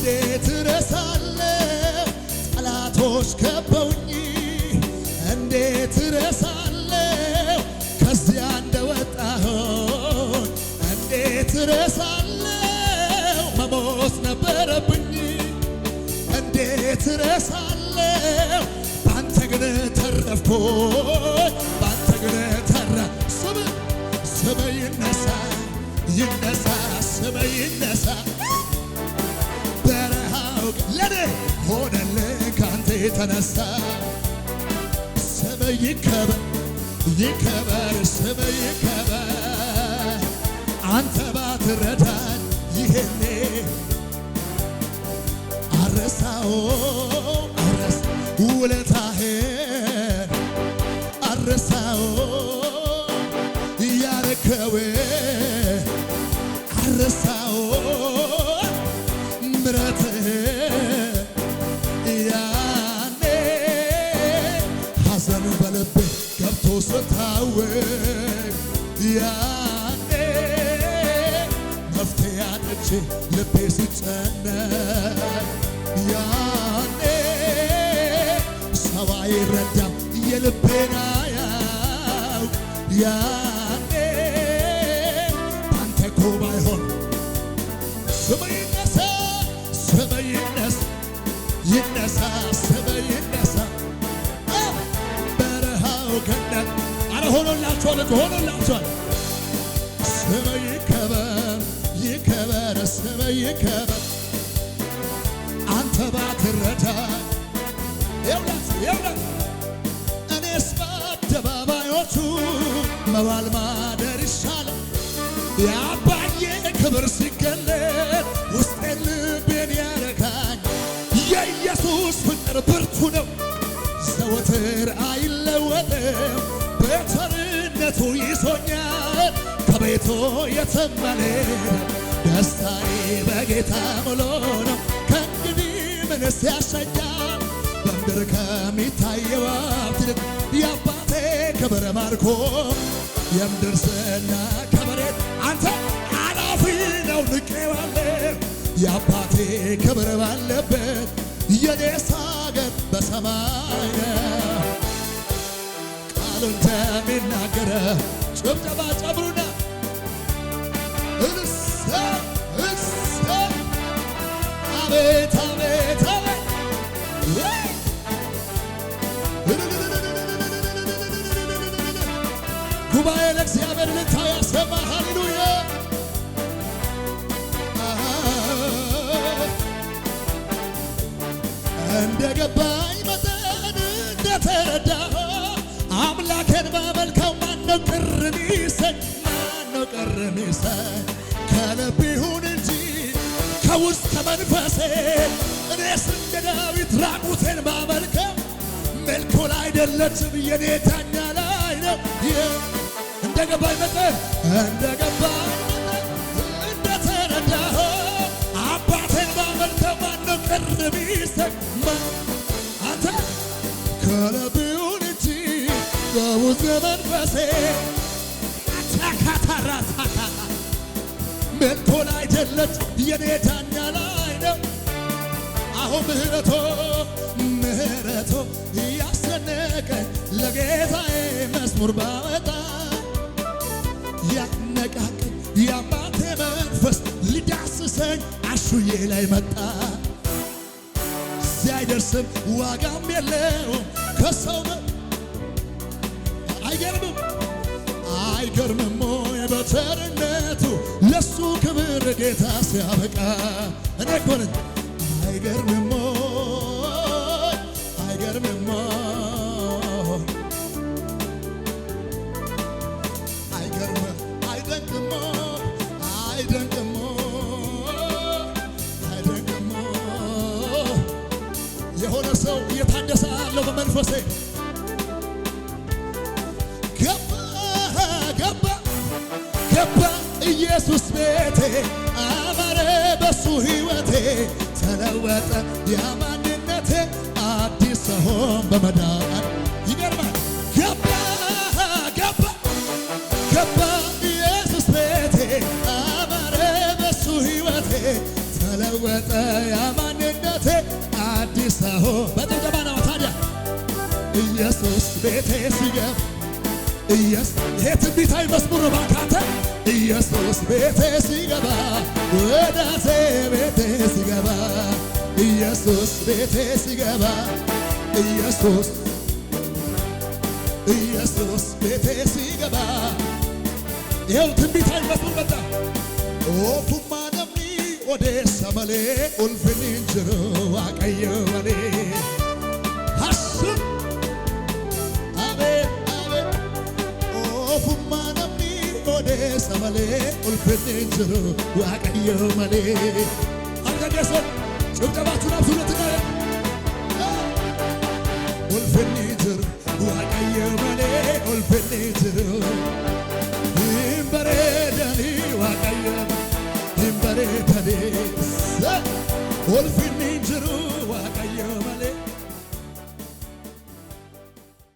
እንዴት ረሳለሁ ጠላቶች ከበውኝ እንዴት ረሳለሁ ከዚያ እንደወጣሁኝ እንዴት ረሳለሁ መሞት ነበረብኝ እንዴት ረሳለሁ ባንተ ግን ተረፍኩኝ ባንተ ግን ተረ ስም ስም ይነሳ ይነሳ ስም ይነሳ በረሃው ለኔ ሆነልህ ካንተ የተነሳ ስም ይከበር ይከበር ስም ይከበር አንተ ባትረዳኝ ይሄኔ አረሳው አረስ ውለታህን አረሳው ያረከው አረሳው ምረትህ ያኔ ሐዘን በልቤ ገብቶ ስታወቅ ያኔ መፍትሄ አጥቼ ልቤ ሲጨነቅ ያኔ ሰው አይረዳም የልቤን አያውቅ ያኔ ባንተ እኮ ባይሆን ስም ይነሳ ስም ይነሳ ይነሳ ስም ይነሳ በረሃው ገነት አረ ሆኖላችኋል እኮ ሆኖላችኋል። ስም ይከበር ይከበር ስም ይከበር አንተ ባትረዳ የውላት የውላት እኔስ በአደባባዮቹ መዋል ማደር ይሻላል የአባዬ ክብር ሲገለጥ ውስጤን ልቤን ያረካኝ የኢየሱስ ፍቅር ብርቱ ነው ዘወትር አይለወጥም በቸርነቱ ይዞኛል ከቤቱ የትም አልሄድም ደስታዬ በጌታ ሙሉ ነው ከእንግዲህ ምንስ ያሰኛል በምድር ከሚታየው ሀብት ይልቅ የአባቴ ክብር ማርኮ የምድር ዝና ከመሬት አንተ አላፊ ነው ንቄዋለሁ የአባቴ ክብር ባለበት የኔስ ሀገር በሰማይ ነው ቃሉ እንደሚናገረ ጭብጨባ ጨምሩና እሰይ እሰይ አቤት አቤት አቤት ጉባኤ ለእግዚአብሔር እልልታ ያሰማ። ሃሌሉያ እንደ ገባኝ መጠን እንደተረዳሁ አምላኬን ባመልከው ማነው ቅር ሚሰኝ? ማነው ቅር ሚሰኝ? ከልብ ይሁን እንጂ ከውስጥ ከመንፈሴ እኔስ እንደ ዳዊት ራቁቴን ባመልከው መልኩ ላይ አይደለችም የኔ ዳኛ ላይ ነው። እንደ ገባኝ መጠን እንደ ገባኝ መጠን እንደተረዳሁ አባቴን ባመልከው ማነው ቅር ሚሰኝ? አንተ ከልብ ይሁን እንጂ ከውስጥ መንፈሴ አቻካታራሳካ መልኩ ላይ አይደለች የኔ ዳኛ ላይ ነው። አሁን ምህረቶ ምህረቶ እያስደነቀኝ ለጌታዬ መዝሙር ባወጣ ያነቃቀኝ የአባቴ መንፈስ ሊዳስሰኝ አሹዬ ላይ መጣ። እዚያ አይደርስም ዋጋም የለውም ከሰው አይገርምም አይገርምም ወይ በቸርነቱ ለሱ ክብር ጌታ ሲያበቃ እኔ እኮ ነኝ። አይገርምም ወይ አይገርምም ወይ አይገርምም አይደንቅም ወይ አይደንቅም ወይ አይደንቅም ወይ የሆነ ሰው እየታደሰ አለው በመንፈሴ ገባ ገባ ገባ ኢየሱስ ቤቴ አማረ በሱ ሕይወቴ ተለወጠ ያማንነቴ አዲስ ሰሆን በመዳን ይገርማል። ገባ ገባ ገባ ኢየሱስ ቤቴ አማረ በሱ ሕይወቴ ተለወጠ ተለወጠ ያ ማንነቴ አዲስ ሰው በጭብጨባ ነው ታዲያ። ኢየሱስ ቤቴ ሲገባ፣ ኢየሱስ፣ ይሄ ትንቢታዊ መዝሙር ነው። እባክህ አንተ፣ ኢየሱስ ቤቴ ሲገባ፣ ወዳጄ ቤቴ ሲገባ፣ ኢየሱስ ቤቴ ሲገባ፣ ኢየሱስ፣ ኢየሱስ ቤቴ ሲገባ፣ ይኸው ትንቢታዊ መዝሙር መጣ። Ofumaa namni odeessa malee ulfinni hin jiru Waaqayyo malee. Hassu! Abeet, abeet! Ofumaa namni odeessa malee ulfinni hin jiru Waaqayyo malee. አልቀደሰም፣ ጭብጨባችሁን አብዙለትና ulfinni hin jiru Waaqayyo malee, ulfinni hin jiru. Hin bareedanii Waaqayyo, hin bareedanii, ulfinni hin jiru.